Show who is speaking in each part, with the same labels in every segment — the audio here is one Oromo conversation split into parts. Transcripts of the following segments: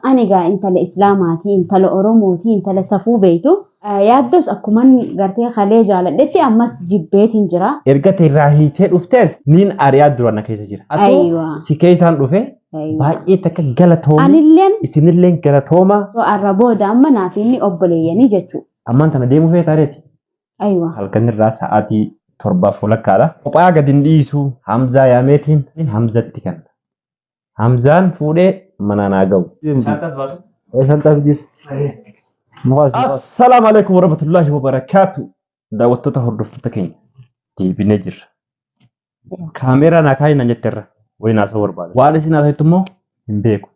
Speaker 1: Ani egaa intala Islaamaati, intala Oromooti, intala safuu beektu. Yaaddos akkuman gartee kalee jaaladhetti ammas jibbeetiin jira.
Speaker 2: Erga irraa hiitee dhuftees niin ari'aa dura na keessa jira. Atoo
Speaker 1: Aywa.
Speaker 2: si keessaan dhufe baay'ee takka galatooma.
Speaker 1: Anilleen
Speaker 2: Isinilleen galatooma.
Speaker 1: Arra booda amma naaf inni obboleeyyanii jechuudha.
Speaker 2: Ammaan tana deemuu feetaa reeti.
Speaker 1: Aywa.
Speaker 2: Halkan irraa sa'aatii 7 walakkaadha. Kophaa gadi hin dhiisu Hamzaa yaameetiin Hamzatti kenna. Hamzaan fuudhee manaan haa ga'u.
Speaker 3: Shantaas jiru. Mukaas mukaas.
Speaker 2: Assalaamu alaikum warahmatullahi wabarakaatu. Daawwattoota hordoftoota keenya deebinee jirra. Kaameeraa naa kaayi naan jetteerra. Wayi naasoo barbaada. Waan isin haasoftu immoo hin beeku.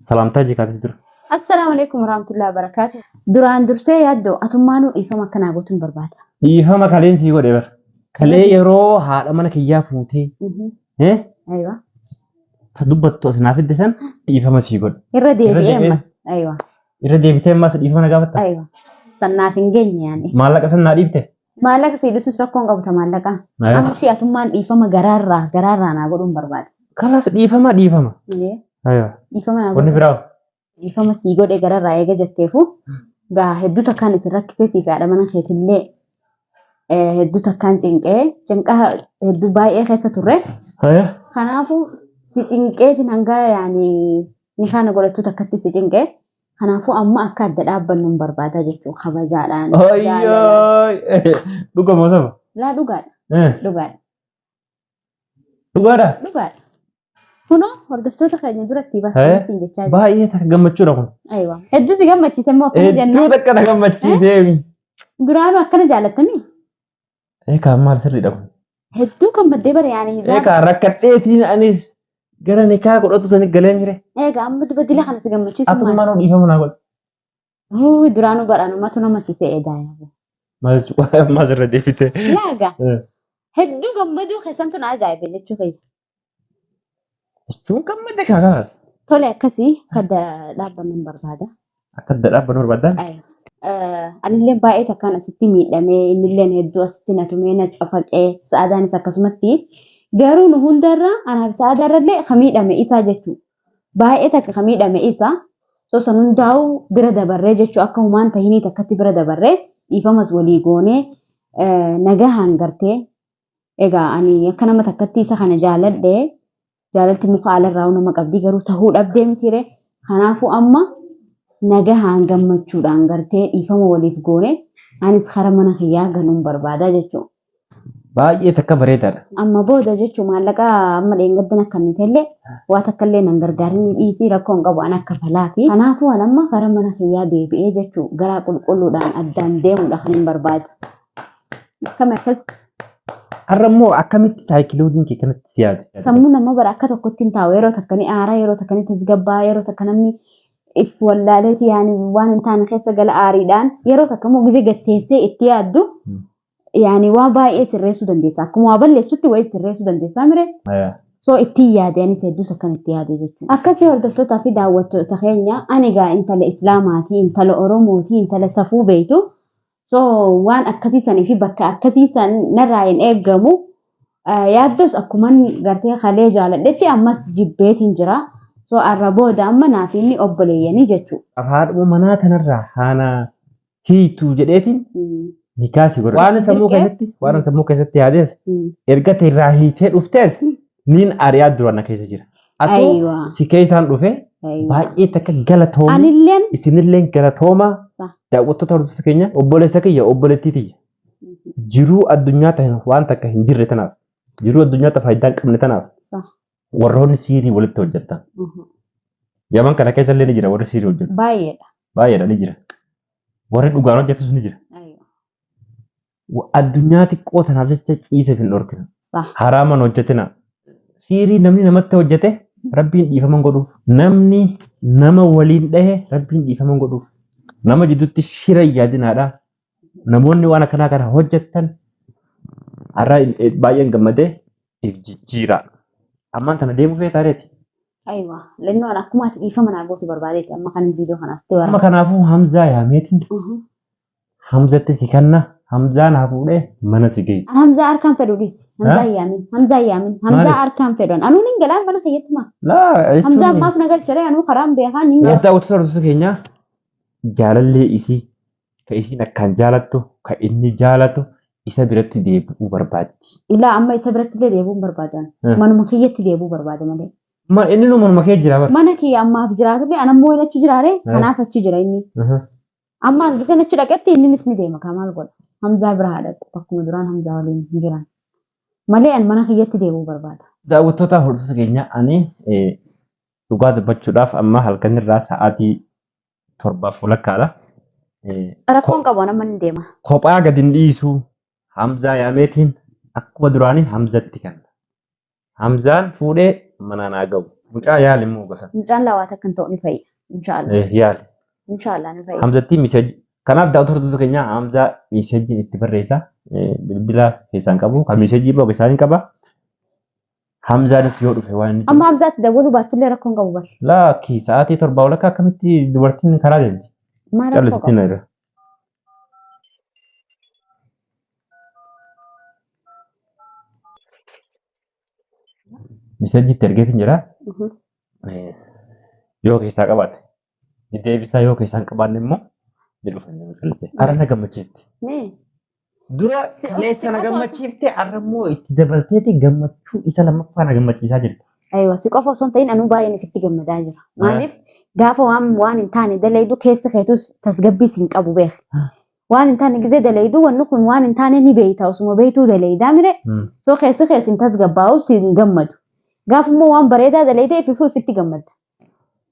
Speaker 2: Salaamtaa jikaatis dura.
Speaker 1: Assalaamu alaikum warahmatullahi wabarakaatu. Duraan dursee yaaddoo atummaanuu dhiifama akkanaa gootuun barbaada.
Speaker 2: Dhiifama kaleen sii godhe bara. Kalee yeroo haadha mana kiyyaa fuutee
Speaker 1: Aywa.
Speaker 2: Ta dubbattu as naa fidde san dhiifama sii godhe.
Speaker 1: Irra deebi'ee
Speaker 2: deebi'ee.
Speaker 1: ammas. Aywa.
Speaker 2: Irra deebitee ammas dhiifama na gaafatta?
Speaker 1: Aywa. Sannaaf hin geenye yaani.
Speaker 2: Maallaqa san naa dhiifte?
Speaker 1: Maallaqa sii dhiisus rakkoon qabu ta maallaqa. Amma ishee atummaan dhiifama garaarraa garaarraa naa godhuun barbaada.
Speaker 2: Kalaas dhiifama dhiifama. Aywa.
Speaker 1: Dhiifama naa
Speaker 2: Wanni
Speaker 1: godhu.
Speaker 2: biraa
Speaker 1: Dhiifama sii godhe gararraa eega jetteefu gaa hedduu takkaan isin rakkisee siif haadha mana keetillee hedduu takkaan cinqee cinqaa hedduu baay'ee keessa turre. Kanaafuu si cinqeetiin hanga yaani ni kana godhachuu takkatti si cinqee. Kanaafuu amma akka adda dhaabbannu hin barbaada jechuudha kabajaadhaan. Jaalalaan.
Speaker 2: Ayyoo. Dhuga moo saba?
Speaker 1: Laa dhugaadha dhugaadha.
Speaker 2: Dhugaadha.
Speaker 1: Dhugaadha. Kunoo hordoftoota keenya duratti barsiisin jechaa jira.
Speaker 2: Baay'ee takka gammachuudha kun.
Speaker 1: Aywa. Hedduu si gammachiise immoo akkana
Speaker 2: Hedduu
Speaker 1: jennaan.
Speaker 2: takka na gammachiisee.
Speaker 1: Duraanuu akkana jaallattanii?
Speaker 2: Eekaa maal sirriidha kun.
Speaker 1: Hedduu gammaddee bara yaani hizaaba.
Speaker 2: Eekaa rakkadheetiin anis gara nikaa godhatu sani galee mire.
Speaker 1: Eegaa amma duba dila kana si gammachiisu maal?
Speaker 2: Atummaan dhiifama naa godhe.
Speaker 1: Huu duraanuu badhaanumatu nama si se'ee daayaa.
Speaker 2: Maal jechuudha ammas irra deebite.
Speaker 1: Laaga. Hedduu gammaduu keessantu na ajaa'ibe jechuu kiyya.
Speaker 2: Jechuun gammade kakaas.
Speaker 1: Tole akkasii akka dhaabbannu hin barbaada.
Speaker 2: Akka dhaabbannu barbaadan.
Speaker 1: Anillee baay'ee takkaan asitti miidhamee innilleen hedduu asitti na tumee na cafaqee sa'aadaanis akkasumatti garuu nu hundarra anaaf sa'aadaarrallee ka miidhame isaa jechuudha. Baay'ee takka ka miidhame isa so san hundaa'u bira dabarree jechuu akka humaan tahinii takkatti bira dabarree dhiifamas walii goonee nagahaan gartee egaa ani akka nama takkatti isa kana jaaladhe jaalalti muka alarraa nama qabdi garuu tahuu dhabdee mitiire kanaafuu amma nagahaan gammachuudhaan gartee dhiifama waliif goone anis kara mana kiyyaa galuun barbaada jechuudha.
Speaker 2: Baay'ee takka bareedaadha.
Speaker 1: Amma booda jechuun maallaqa amma dheengaddan akka inni ta'ellee waa takka illee nan gargaarin dhiisii rakkoo hin qabu an akka falaafi. Kanaafuu an amma kara mana kiyyaa deebi'ee jechuun garaa qulqulluudhaan addaan deemuudha kan hin barbaadu. Akkami akkas
Speaker 2: Har'a immoo akkamitti saayikiloodiin kee kanatti si yaade?
Speaker 1: Sammuu nama bara akka tokkotti hin taa'u yeroo takka ni aara yeroo takka ni tasgabbaa yeroo takka namni if wallaaleeti yaani waan hin taane keessa gala aariidhaan yeroo takka immoo gizee gatteessee itti yaaddu yaani waa baay'ee sirreessuu dandeessa akkuma waa balleessutti wayii sirreessuu dandeessaa mire so ittiin yaade anis hedduu takkan itti yaade jechuudha. Akkasii hordoftootaa fi daawwattoota keenya ani egaa intala Islaamaati intala Oromooti intala safuu beektu So waan akkasii sanii fi bakka akkasii san narraa hin eeggamu. Yaaddos akkuman gartee kalee jaaladhetti ammas jibbeetiin jira. So arra booda amma naaf inni obboleeyyanii jechuudha.
Speaker 2: Haadhuma manaa tanarraa haana hiitu jedheetiin nikaa si godha. Waan sammuu keessatti waan sammuu keessatti yaades erga irraa hiitee dhuftees niin ari'aa dura na keessa jira. Atoo
Speaker 1: Aywa.
Speaker 2: si keessaan dhufe baay'ee takka galatooma.
Speaker 1: Anilleen
Speaker 2: Isinilleen galatooma
Speaker 1: Sa.
Speaker 2: daawwattoota hordoftoota keenya obboleessa kiyya obboleettii tiyya jiruu addunyaa ta'e waan takka hin jirre tanaaf jiruu addunyaa ta'e faayidaa hin qabne tanaaf
Speaker 1: Sa.
Speaker 2: warroonni siirii walitti hojjettan. Yaman kana keessa illee ni jira warri siirii hojjetu.
Speaker 1: Baay'eedha.
Speaker 2: Baay'eedha ni jira. Warri dhugaan hojjetus ni jira.
Speaker 1: Aywa.
Speaker 2: Addunyaa xiqqoo tanaaf jecha ciisa hin dhorkina.
Speaker 1: Sah.
Speaker 2: Haraaman hojjetina. Siirii namni namatti hojjete rabbiin dhiifama hin godhuuf. Namni nama waliin dhahe rabbiin dhiifama hin godhuuf. Nama jidduutti shira hin yaadinaadha. Namoonni waan akkanaa kana hojjettan har'a baay'een gammadee if jijjiiraa. Ammaan tana deemuu feetaa reeti.
Speaker 1: Aywa. Lennoon akkuma ati dhiifama naa gootu barbaadeeti amma kan viidiyoo kana asitti
Speaker 2: Amma
Speaker 1: waraaba.
Speaker 2: kanaafuu Hamzaa yaameetiin Hamzatti si kanna Hamzaan haa fuudhee mana si geessu.
Speaker 1: An Hamzaa harkaan fedhu dhiisi. Hamzaa hin yaamin. Hamzaa hin yaamin. Hamzaa
Speaker 2: Maaliif?
Speaker 1: harkaan fedhu. Anuun hin galaan mana kiyyatti maa.
Speaker 2: Laa jechuun.
Speaker 1: Hamzaan maaf na galcharee anuu karaan beekaa ni
Speaker 2: Yaa daawwattoota hordoftoota keenyaa jaalallee isii ka isiin akkaan jaalattu ka inni jaalatu isa biratti deebi'uu barbaaddi.
Speaker 1: Ilaa amma isa biratti illee deebi'uu hin barbaadan. Manuma kiyyatti deebi'uu barbaada malee.
Speaker 2: Ma inni nu manuma kee jira bara.
Speaker 1: Mana kiyya ammaaf jiraatullee an ammoo inni achi jiraare kanaaf achi jira inni. Amma an giseen achi dhaqetti inninis ni deema kaa maal godha. Hamzaa bira haa dhaqu bakkuma duraan Hamzaa waliin hin jiran. Malee an mana kiyyatti deebi'uu barbaada.
Speaker 2: Daawwattoota hordoftoota keenya ani dhugaa dubbachuudhaaf amma halkan irraa sa'aatii torbaaf walakkaadha.
Speaker 1: Rakkoon qabu an amma ni deema.
Speaker 2: Kophaa gadi hin dhiisu Hamzaa yaameetiin akkuma duraanii Hamzatti kenna. Hamzaan fuudhee manaan haa ga'u. Mucaa yaali immoo gosa.
Speaker 1: Mucaan lawaa takka hin ta'u ni fayya. Inshaallah.
Speaker 2: Eh, yaali.
Speaker 1: Inshaallah ni fayya.
Speaker 2: Hamzattii miseeji. Kanaaf daawwattoota hordoftoota keenyaa Hamzaa miseejiin itti barreessa. Eh, Bilbila keessaan qabu. Kan miseejii immoo keessaan hin qaba. Hamzaanis yoo dhufe waan inni
Speaker 1: Amma Hamzaatti dawwaluu baattullee rakkoon qabu bar.
Speaker 2: Laakki sa'aatii torbaa walakkaa akkamitti dubartiin karaa deemti?
Speaker 1: Maal rakkoo
Speaker 2: Callisittiin
Speaker 1: qaba?
Speaker 2: na irra. Miseejii itti ergeetiin jira. Yoo keessaa qabaate. Ni deebisaa yoo keessaa hin qabaanne immoo ni dhufa inni callisee. Har'a na gammachiifte.
Speaker 1: Mee
Speaker 2: Dura
Speaker 1: Si
Speaker 2: kaleessa na
Speaker 1: qofa osoo
Speaker 2: gammachiifte har'a immoo itti dabalteeti gammachuu isa lammaffaa na gammachiisaa jirta.
Speaker 1: Aywa si qofa osoo hin ta'in anuu baay'een ifitti gammadaa jira. Maaliif gaafa waan waan hin taane dalaydu keessa keetus tasgabbii hin qabu beek. Waan hin taane gizee dalaydu wanni kun waan hin taane ni beeyta osuma beeytuu dalaydaa mire soo keessa keessa hin tasgabbaa'u si hin gammadu. Gaafa immoo waan bareedaa dalayde ififuu ifitti gammadda.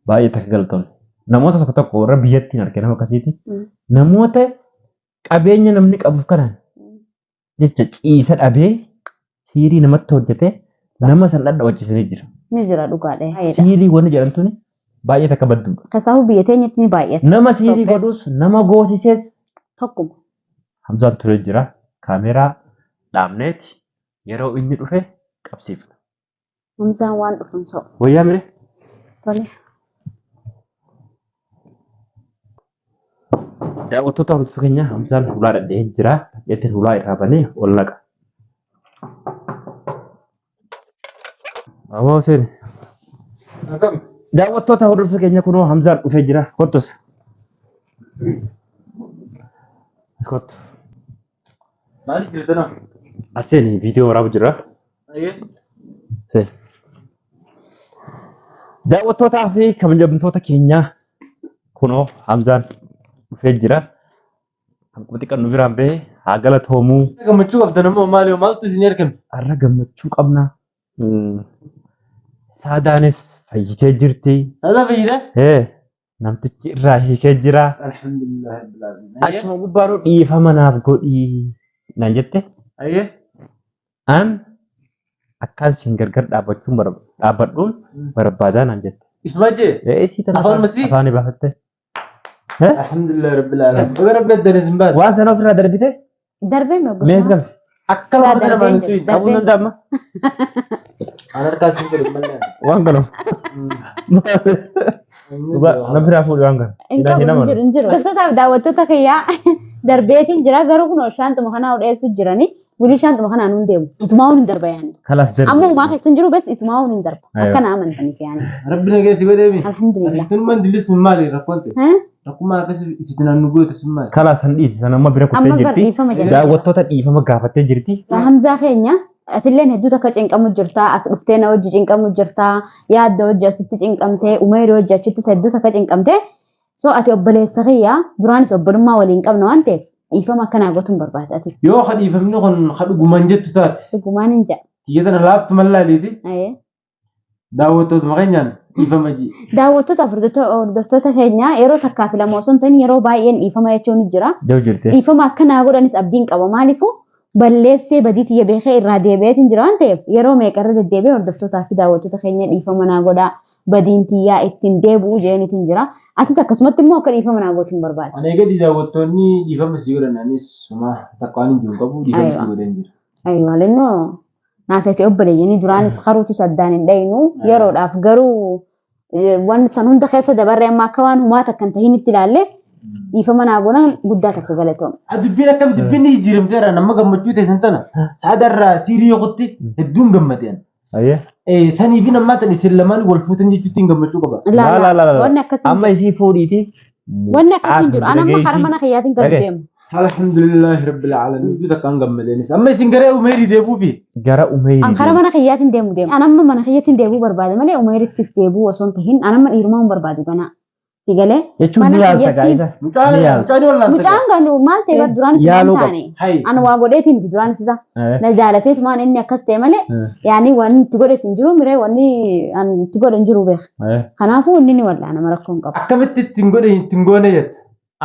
Speaker 2: Baay'ee takka galatoomne. Namoota tokko tokko warra biyyattiin arge nama akkasiiti. Namoota qabeenya namni qabuuf kanaan jecha ciisa dhabee siirii namatti hojjetee nama san dhadhabachiisanii jira.
Speaker 1: Ni jira dhugaadha.
Speaker 2: Siirii wanni jedhamtuun baay'ee takka badduudha.
Speaker 1: Keessaafuu biyya teenyatti ni baay'ata.
Speaker 2: Nama siirii
Speaker 1: Itoophiyaa.
Speaker 2: godhus nama goosisees
Speaker 1: Tokkuma.
Speaker 2: Hamzaan turee jira. Kaameeraa dhaabneeti yeroo inni dhufe qabsiifna.
Speaker 1: Hamzaan waan dhufu hin so'u.
Speaker 2: Wayyaa mire?
Speaker 1: Tole.
Speaker 2: Daawwattoota hordoftoota keenya Hamzaan hulaa dhadhee jira. Dhadheetti hulaa irraa banee ol naqa. Aboo Hussein.
Speaker 3: Akkam?
Speaker 2: Daawwattoota hordoftoota keenya kunoo Hamzaan dhufee jira. Kottus. As kottu.
Speaker 3: Maaliif jirtana?
Speaker 2: As seeni viidiyoo waraabu jira.
Speaker 3: Ayyee.
Speaker 2: Seeni. Daawwattootaa fi kabajamtoota keenyaa kunoo Hamzaan dhufee jira. Hanquma xiqqaan nu biraan bahe haa galatoomuu.
Speaker 3: Gammachuu qabdan ammoo maali maaltu isin argame?
Speaker 2: Har'a gammachuu qabna. Saadaanis fayyitee jirti.
Speaker 3: Saadaa fayyitee?
Speaker 2: Ee namtichi irraa hiikee jira.
Speaker 3: Alhamdulillah rabbil alamin.
Speaker 2: Achuma gubbaanuu dhiifama naaf godhii naan jette.
Speaker 3: Ayyee.
Speaker 2: An akkaan siin gargar dhaabbachuun dhaabbadhuun barbaadaa naan jette.
Speaker 3: Isuma jee?
Speaker 2: Ee isii tana
Speaker 3: Afaan masii?
Speaker 2: afaanii baafatte.
Speaker 3: Alhamdulillah rabbil alamin. Baga rabbi addaan isin baase.
Speaker 2: Waan sana ofirraa darbite
Speaker 1: Darbee mee
Speaker 2: mee
Speaker 1: gosa?
Speaker 2: gafe.
Speaker 3: Akka lafa
Speaker 1: Darbeen
Speaker 3: namaan hin
Speaker 1: jira.
Speaker 3: tuyin.
Speaker 2: Qabuun
Speaker 1: Darbeen
Speaker 2: danda'ama.
Speaker 3: An harkaa isin godhe malee.
Speaker 2: Waan kana. Dhugaa na biraa fuudhi waan kana.
Speaker 1: Hin qabu hin jiru hin jiru. Hordoftoota fi daawwattoota kiyyaa darbeetiin jira garuu kunoo shaantuma kanaa dheessuu jiranii Wili shaantuma kanaan hin deemu. Isumaa hin darba yaani.
Speaker 2: Kalas darbe.
Speaker 1: Amma umaa keessa hin jiru bes isumaa hin darba.
Speaker 2: Aywa.
Speaker 1: Akkana amantaniif yaani.
Speaker 3: Rabbi nagaa si godhee mi?
Speaker 1: Alhamdulillah.
Speaker 3: Tun dilli sun maali rakkoon ta'e?
Speaker 1: Eh?
Speaker 3: Rakkummaa akkasii fitinaan nu goote sun maali?
Speaker 2: Kalas san dhiisi san amma bira kuttee
Speaker 1: Amma bar
Speaker 2: jirti.
Speaker 1: dhiifama jedha.
Speaker 2: Daawwattoota dhiifama gaafattee jirti.
Speaker 1: Hamzaa keenya atilleen hedduu takka cinqamu jirta as dhuftee na wajji cinqamu jirta yaadda wajji asitti cinqamtee umeeri wajji achittis hedduu takka cinqamtee So ati obboleessa kiyya duraanis obbolummaa waliin qabna waan ta'eef dhiifama akka naa gootuun barbaada atis.
Speaker 3: Yoo ka dhiifamni kun ka dhugumaan jettu taate.
Speaker 1: Dhugumaan hin jedha.
Speaker 3: Tiyya tana laaftu mallaaliiti.
Speaker 1: Ayee.
Speaker 3: Daawwattootuma keenyaan dhiifama ji.
Speaker 1: Daawwattoota fi hordoftoota keenya yeroo takkaa fi lama osoo hin ta'in yeroo baay'een dhiifama jechuun ni jira.
Speaker 2: Jau jirti.
Speaker 1: Dhiifama akka naa godhanis abdiin qaba. Maaliifuu balleessee badii tiyya beekee irraa deebi'eetiin jira waan ta'eef yeroo meeqa irra deddeebi'ee hordoftootaa fi daawwattoota keenya dhiifama naa godhaa badiin tiyyaa ittiin deebi'u jeenitiin jira. Atis akkasumatti immoo akka dhiifama naa gootu hin barbaada.
Speaker 3: Ani gadi daawwattoonni dhiifama sii godhan anis homaa takka waan hin jiru qabu dhiifama
Speaker 1: Aywa.
Speaker 3: sii godhan jira.
Speaker 1: Aywa lennoo naa feete obboleeyyanii duraanis karuutus addaan hin dhayinu yeroodhaaf garuu waan san hunda keessa dabarree amma akka waan humaa takka hin tahin itti ilaalle Dhiifama naa goonaan guddaa takka galatoom.
Speaker 3: Dubbiin akkam dubbiin ni jijjiiramteera nama gammachuu teessan tana saadarraa siirii yokutti hedduun gammadeen.
Speaker 2: Ayyee.
Speaker 3: Sanii fi nammaa tan isin lamaan wal fuutan jechuutti hin gammachuu qaba.
Speaker 1: Laa
Speaker 2: Laa laa laa laa.
Speaker 1: Wanni akkasii hin
Speaker 2: Amma
Speaker 1: jiru.
Speaker 2: isii fuudhiiti.
Speaker 1: Wanni akkasii hin jiru. Ani amma
Speaker 2: Mucaa
Speaker 1: karaa mana kiyyaatiin gad
Speaker 2: Dhagaye.
Speaker 1: deema.
Speaker 3: Alhamdulillahi rabbil alamin. Hedduu takkaan gammadeenis. Amma isin gara Umeerii deebuufi.
Speaker 2: Gara Umeerii
Speaker 1: An karaa
Speaker 2: deemu.
Speaker 1: mana kiyyaatiin deemu deema. An amma mana kiyyaatiin deebuu barbaada malee Umeerittis deebuu osoo hin tahin an amma dhiirumaa hin barbaadu ganaa. Si galee
Speaker 2: Jechuun
Speaker 1: mana
Speaker 2: ni yaalta gaa
Speaker 1: kiyyatti
Speaker 2: isa.
Speaker 3: Mucaan
Speaker 2: Ni yaalta.
Speaker 3: mucaan wallaalta.
Speaker 1: mucaan ganu maal ta'e bar duraan isa
Speaker 2: Yaaluu
Speaker 1: hin
Speaker 2: qaba.
Speaker 1: taane.
Speaker 3: Hay.
Speaker 1: An waa godheetii miti duraan isa. Na jaalateetumaan inni akkas ta'e malee yaani waan itti godhes hin jiru miree wanni an itti godhe hin jiru beeka. Kanaafuu inni ni wal'aanama rakkoo hin qabu.
Speaker 3: Akkamitti ittiin godhe ittiin goone jetta.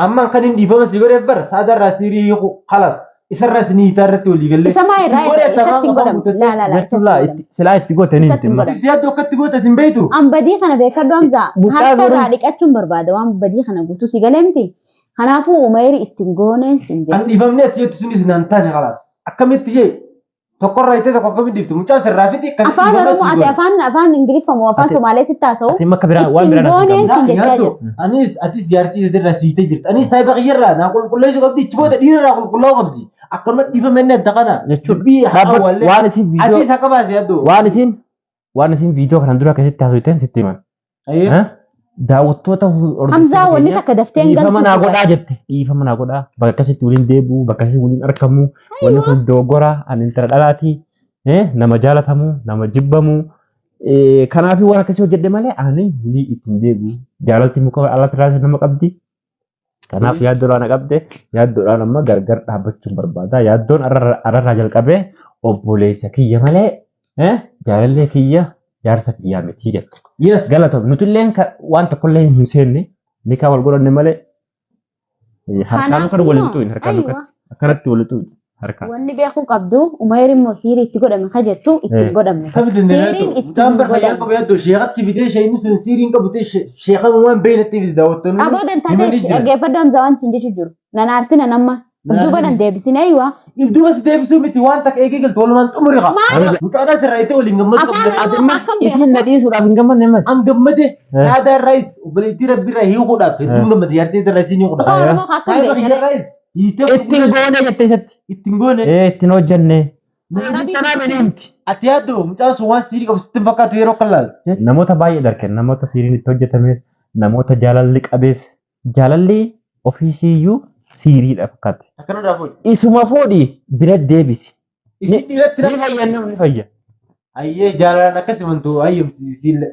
Speaker 3: Amma kan hin dhiifama si godheef bara saadarraa siirii hiiku kalas isarraa si niitaa irratti walii gallee.
Speaker 1: Isa maa irraa
Speaker 3: Ittiin godhe
Speaker 1: isatti hin
Speaker 3: afaan
Speaker 1: godhamu.
Speaker 3: guuttatte.
Speaker 1: Laa laa laa
Speaker 2: Jechuun
Speaker 1: isatti
Speaker 2: laa
Speaker 1: hin godhamu.
Speaker 2: silaa itti goote ni
Speaker 1: Isatti
Speaker 2: himti
Speaker 1: hin
Speaker 2: amma.
Speaker 1: godhamu.
Speaker 3: Itti yaaddu akkatti goote hin beektu.
Speaker 1: An badii kana beekadhu Hamzaa.
Speaker 2: Mucaa
Speaker 1: Harka
Speaker 2: garuu
Speaker 1: irraa dhiqachuun barbaada waan badii kana guutuu si galee miti. Kanaafuu Umayri ittiin gooneen sin jedha.
Speaker 3: Kan dhiifamni ati jettu sunis naan taane kalaas. Akkamitti jee tokkorraa ittee tokko akkamitti dhiiftu mucaa sirraa fixi akkasitti
Speaker 1: Afaan
Speaker 3: dhiifama
Speaker 1: Oromoo
Speaker 3: sii
Speaker 1: ati
Speaker 3: goone.
Speaker 1: afaan afaan Ingiliffa moo afaan
Speaker 2: Ati
Speaker 1: Somaalee sitti haasa'u
Speaker 2: ati makka biraa waan
Speaker 1: ittiin
Speaker 2: biraa naaf hin
Speaker 1: gooneen
Speaker 2: qabne.
Speaker 1: sin jechaa
Speaker 3: Yaaddu
Speaker 1: jira.
Speaker 3: anis atis jaartii isatirraa siitee jirti. Anis saayiba kiyyarraa naa qulqulleessuu qabdi ichi booda dhiirarraa qulqullaa'uu qabdi. Akkanuma dhiifama inni adda kana
Speaker 2: Jechuun
Speaker 3: dubbii haa
Speaker 2: dhaabbata
Speaker 3: awwaallee
Speaker 2: waan isin viidiyoo
Speaker 3: atis haqa baase yaaddu.
Speaker 2: waan isin waan isin viidiyoo kanaan dura keessatti haasoftan sitti himan.
Speaker 3: Ayyee.
Speaker 2: Daawwattoota hordoftoota
Speaker 1: Hamzaa wanni
Speaker 2: keenya
Speaker 1: takka daftee hin
Speaker 2: dhiifama
Speaker 1: galtu
Speaker 2: naa
Speaker 1: dhugaa.
Speaker 2: godhaa jette. Dhiifama naa godhaa. Bakka akkasitti waliin deebi'u, bakka akkasitti waliin argamu, wanni kun dogoggora, ani intala dhalaati, nama jaalatamu, nama jibbamu. Kanaafuu waan akkasii hojjedhe malee ani walii ittiin deebi'u. Jaalalti muka alatti raasee nama qabdi. Kanaaf yaaddoodhaan na qabde yaaddoodhaan amma gargar dhaabbachuun barbaada. Yaaddoon arrarraa jalqabee obboleessa kiyya malee jaalallee kiyya jaarsa kiyyaa miti jette.
Speaker 3: Yes.
Speaker 2: Galatoom nutilleen waan tokkollee hin seenne nikaa wal godhanne malee harkaan kan wal hin
Speaker 1: Kanaafuu
Speaker 2: tuqin harkaan
Speaker 1: aywa
Speaker 2: akkanatti wal tuqin harkaan.
Speaker 1: wanni beekuu qabdu Umayr immoo siirii itti godhame ka jettu itti hin godhamne.
Speaker 3: Kami dandeenya
Speaker 1: Siiriin itti
Speaker 3: Mucaan
Speaker 1: hin
Speaker 3: bar fayyaa
Speaker 1: godhamne.
Speaker 3: qabu yaaddu sheekatti fidee sheekni sun siiriin qabu ta'e sheekan waan beeknetti fide daawwattoonni
Speaker 1: Aboo dantaa
Speaker 3: himanii
Speaker 1: ta'e
Speaker 3: jiran.
Speaker 1: dhaggeeffadhu Hamza waan siin jechuu jiru. Nan aarsina namma.
Speaker 3: Nan
Speaker 1: Duuba
Speaker 3: aarsina.
Speaker 1: nan deebisine aywa.
Speaker 3: Ibduuba si deebisuu miti waan takka eegee galtu walumaan xumuri haa.
Speaker 1: Maal
Speaker 3: Mucaadhaa sirraa itti waliin gammadu
Speaker 1: afaan
Speaker 3: qabda.
Speaker 1: Oromoo
Speaker 2: Amma
Speaker 1: akkam
Speaker 2: isin
Speaker 1: beekta?
Speaker 2: na dhiisuudhaaf hin gammanne mati.
Speaker 3: An gammade saadaa irraayis obboleettii rabbi irraa hiikuudhaaf hedduun gammade jaartii irraa isin hiikuudhaaf.
Speaker 1: Afaan Oromoo akkam
Speaker 3: Saayiba
Speaker 1: beekta?
Speaker 3: kiyya irraayis hiitee
Speaker 2: Ittiin goone jette isatti.
Speaker 3: ittiin goone.
Speaker 2: Ittiin hojjenne.
Speaker 1: Arabii
Speaker 2: Tanaa mini himti.
Speaker 3: Ati yaaddu mucaan sun waan siirii qabu sitti hin fakkaatu yeroo kan laalu.
Speaker 2: Namoota baay'ee darken namoota siiriin itti hojjetames namoota jaalalli qabees jaalalli ofiisiiyyuu siiriidha fakkaate.
Speaker 3: Akkana irraa fuudhi.
Speaker 2: Isuma fuudhi bira deebisi.
Speaker 3: Isin dhiiratti
Speaker 2: Ni fayya namni fayya.
Speaker 3: Ayyee jaalalaan akkas himantu ayyumsi siille.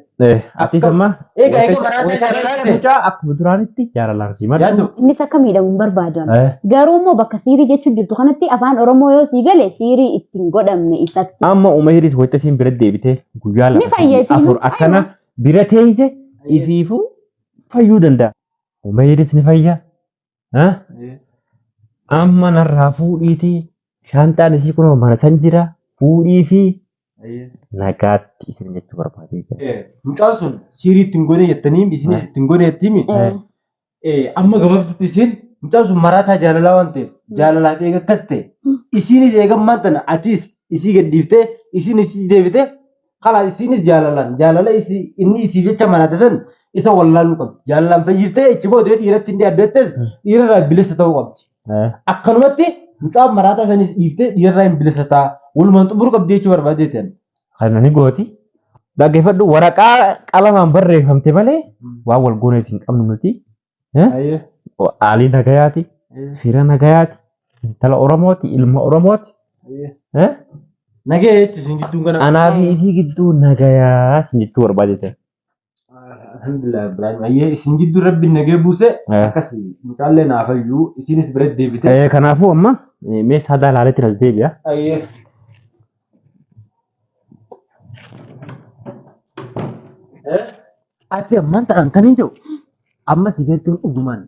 Speaker 2: Atis amma
Speaker 3: Egaa egaa maraatee jaalalaate.
Speaker 2: mucaa akkuma duraanitti jaalalaan si maddu.
Speaker 3: Yaaddu.
Speaker 1: Innis akka miidhamu hin barbaadu. ani. Garuu immoo bakka siirii jechuun jirtu kanatti afaan Oromoo yoo sii gale siirii ittiin godhamne isatti.
Speaker 2: Amma umayris wayita isiin bira deebitee guyyaa
Speaker 1: Ni
Speaker 2: lama
Speaker 1: fayya
Speaker 2: sadii
Speaker 1: isiinuu.
Speaker 2: afur akkana
Speaker 1: Aywa.
Speaker 2: bira teeyse ifiifuu fayyuu danda'a. Umayris ni fayya. Amma narraa fuudhiitii shaanxaan isii kunoo mana san jira fuudhii fi nagaatti isin jechuu barbaadee jira.
Speaker 3: Mucaan sun siirii ittiin goone jettanii isinis ittiin goone jettimi. Amma gabaabdutti isin mucaan sun maraataa jaalalaa waan ta'eef jaalalaaf eega akkas ta'e isinis eegammaan tana atis isii gad dhiiftee isiin isii deebite kalaas isiinis jaalalaan jaalala isii inni isiif jecha maraate san isa wallaaluu qabdi. Jaalalaan fayyiftee ichi booda yoo dhiiratti hin dhiyaaddu jettes dhiirarraa bilisa ta'uu qabdi. Akkanumatti mucaan maraataa sanis dhiiftee dhiirarraa hin bilisa ta'a. Walumaan xumuruu qabdi jechuu barbaadeeti ani.
Speaker 2: Kana ni gooti. Dhaggeeffadhu waraqaa qalamaan barreeffamte malee waan wal goone hin qabnu nuti.
Speaker 3: Ayyee.
Speaker 2: Aalii nagayaati, fira nagayaati, intala Oromooti, ilma Oromooti.
Speaker 3: Ayyee. Nagaya jechuun isin gidduun kana.
Speaker 2: Anaa fi isii gidduu nagayaa isin jechuu barbaade.
Speaker 3: Alhamdulillah Ibrahim. Ayyee isin gidduu rabbi nagaya buuse akkas mucaallee naaf hayyuu isinis bira deebite.
Speaker 2: Kanaafuu amma mee saadaa laaleetti as deebi'a.
Speaker 3: Ayyee. Ati ammaan ta'an kan hin ta'u amma si galtuun dhugumaan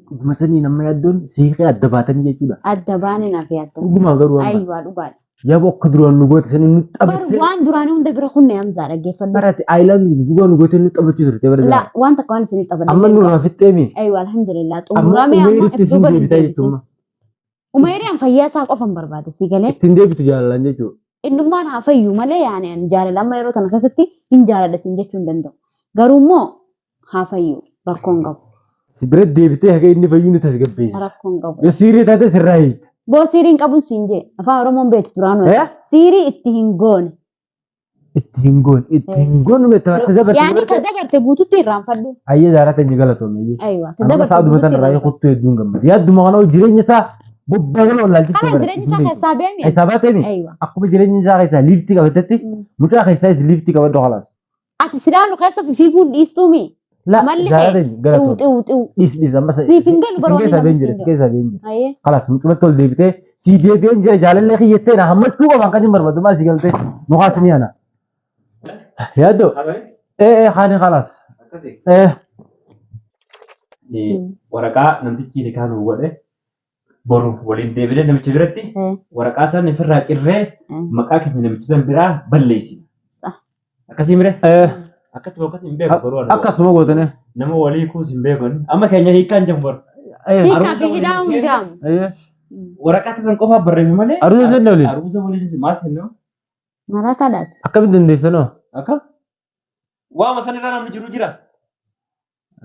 Speaker 3: dhuguma sanii nama yaaddoon siiqee adda baatanii jechuudha.
Speaker 1: Adda baane naaf yaaddoon.
Speaker 3: Dhugumaan garuu amma
Speaker 1: Ayiwaa dhugaadha.
Speaker 3: yaaboo akka duraan nu goote sanii nu
Speaker 1: Bar
Speaker 3: taphattee
Speaker 1: waan duraanii hunda bira kunne Hamzaa dhaggeeffadhu.
Speaker 3: barate I love you dhugaa nu goote nu taphachuu turte bara
Speaker 1: La waan takka waan isin taphadhe.
Speaker 3: Amma nurraa fixxeemi.
Speaker 1: Ayiwa alhamdulillah
Speaker 3: Amma
Speaker 1: xumurame amma
Speaker 3: umeeritti
Speaker 1: if
Speaker 3: siin
Speaker 1: duuba hin
Speaker 3: deebitaa
Speaker 1: deebisin.
Speaker 3: jechuudha.
Speaker 1: Umeeriyaan fayyaa isaa qofan barbaade si galee.
Speaker 3: Ittiin deebitu jaalalaan jechuudha.
Speaker 1: Innummaan haa fayyu malee yaani ani jaalala amma yeroo tana keessatti hin jaaladha siin jechuu hin danda'u. Garuu immoo haa fayyu rakkoo hin qabu.
Speaker 3: Si bira deebitee haga inni fayyuu ni tasgabbeessa.
Speaker 1: Rakkoo hin qabu.
Speaker 3: Yoo siirii taate sirraa hiikta.
Speaker 1: Boo siirii hin qabuun siin jee. Afaan Oromoon beektu duraanuu.
Speaker 3: Eh?
Speaker 1: Siirii itti hin goone.
Speaker 3: Itti hin goone. Itti hin goone mee ta dabarte.
Speaker 1: Yaani ta dabarte guututti irraanfadhu.
Speaker 3: Ayyee zaaraa teenya galatoome ayyee.
Speaker 1: Aywa. Ta
Speaker 3: Amma
Speaker 1: dabarte
Speaker 3: sa'a dubatan
Speaker 1: guututti
Speaker 3: irraa
Speaker 1: irraanfadhu.
Speaker 3: kuttuu hedduun gammada. Yaadduma kana jireenya isaa bobbaa kana wallaalchitti
Speaker 1: Kana jireenya isaa keessaa beemi.
Speaker 3: Keessaa baateemi
Speaker 1: Aywa.
Speaker 3: akkuma jireenya isaa keessaa liiftii qabatetti mucaa keessaa is liiftii qabadhu khalaas.
Speaker 1: Ati silaa nu keessa fifiiguun dhiistuumi.
Speaker 3: La
Speaker 1: Malli
Speaker 3: zaaraa
Speaker 1: kee
Speaker 3: teenya
Speaker 1: xiw
Speaker 3: galatoome.
Speaker 1: xiw xiw.
Speaker 3: Dhiis dhiis amma
Speaker 1: Siif hin galu
Speaker 3: sin
Speaker 1: bara
Speaker 3: keessaa
Speaker 1: wanni
Speaker 3: been
Speaker 1: namni
Speaker 3: jira
Speaker 1: siin
Speaker 3: si keessaa been jira.
Speaker 1: Ayyee.
Speaker 3: Khalaas mucumatti ol deebitee sii deebi'een jira jaalallee kiyyattee na hammachuu qaban kan hin barbaadu maa si galtee nu kaasni ana. Yaaddoo ee ee haani khalaas ee
Speaker 2: Waraqaa namtichi nikaa nuu godhe boru waliin deebinee namicha biratti waraqaa san ofirraa cirree maqaa keenya namicha san biraa balleessina. Akkasii mire?
Speaker 3: ee
Speaker 2: Akkasuma akkasii hin beeku boruu ana.
Speaker 3: akkasuma gootanii.
Speaker 2: Nama walii kuus hin beeku. Amma keenya hiikkaan jiru boru.
Speaker 3: Ee
Speaker 1: Hiikaa fi hidhaa hundaamu.
Speaker 3: ee
Speaker 2: Waraqaa san qofaa barreeffame malee.
Speaker 3: Aruuza senne waliin?
Speaker 2: Aruuza waliin maal sennoo?
Speaker 1: Maraataadhaati.
Speaker 3: Akkamitti dandeessanoo?
Speaker 2: Akka? Waama san irra namni jiru jira.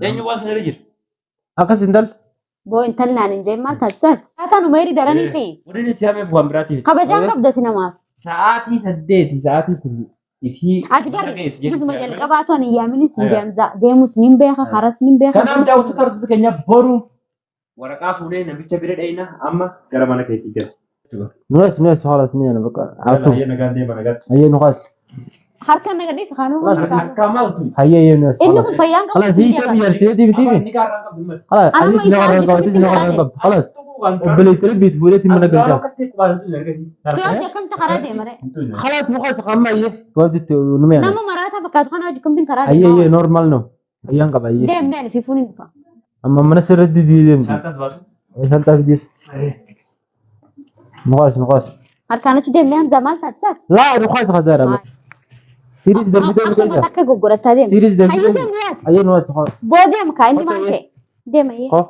Speaker 2: Eenyu waan san irra jira?
Speaker 3: Akkas intal.
Speaker 1: Boo intalli naan hin jeen maal taasisan? Taataan umeeri daranii si.
Speaker 2: Waliin si hameef waan biraatiif.
Speaker 1: Kabajaan qabdati namaaf.
Speaker 2: Sa'aatii 8 sa'aatii kun isii.
Speaker 1: Ati bar gisuma jalqabaatu ani yaaminis hin deemsa. Deemus nin beeka, karas nin beeka.
Speaker 2: Kanaaf daawwattoota hordoftoota keenyaaf boru Waraqaa fuunee namicha bira dhayna amma gara mana keetti jira.
Speaker 3: Nues nues halas ni ana bakka. Atu.
Speaker 2: Hayyee nagaan deema nagaatti.
Speaker 3: Hayyee nu kaas.
Speaker 1: Harka na gadhiisa kanuu
Speaker 2: Harkaa maaltu?
Speaker 3: Hayyee hayyee nues.
Speaker 1: Inni kun fayyaan qabu.
Speaker 3: Halas hiikee biyyartee tibi
Speaker 2: Amma
Speaker 3: tibi.
Speaker 2: inni gaarraan qabdu malee.
Speaker 3: Halas
Speaker 1: Anamma
Speaker 3: anis nama
Speaker 1: isaan
Speaker 3: qarqan qabdi
Speaker 1: jidduu
Speaker 3: nama qarqan qabdi. Halas obboleetti rabbiit fuudheetti mana galchaa.
Speaker 1: Si'ooti akkamta karaa deema ree?
Speaker 3: Halas nu kaas amma hayyee. Gabaabditti nu meena.
Speaker 1: Nama maraataa fakkaatu kana hojii kamtiin karaa
Speaker 3: Hayyee hayyee
Speaker 1: deema.
Speaker 3: normal no. Hayyaan qaba hayyee.
Speaker 1: Deemnee ani fiifuun hin dhufa.
Speaker 3: Amma mana sirriitti deemti.
Speaker 2: Shaantaas baasu.
Speaker 3: Shantaa fidiif. Nu kaas nu kaas.
Speaker 1: Harkaan achi deemnee Hamzaa maal taasisaa?
Speaker 3: Laa nu kaas kasaara bas. Series darbitee nu
Speaker 1: Akkuma
Speaker 3: keessa.
Speaker 1: takka goggorataa deema.
Speaker 3: Series
Speaker 1: Hayyuu
Speaker 3: darbitee.
Speaker 1: deemnee ati.
Speaker 3: Hayyee nu kaas.
Speaker 1: Boo deema kaa inni maal ta'e? Deema hayyee.
Speaker 3: Ko.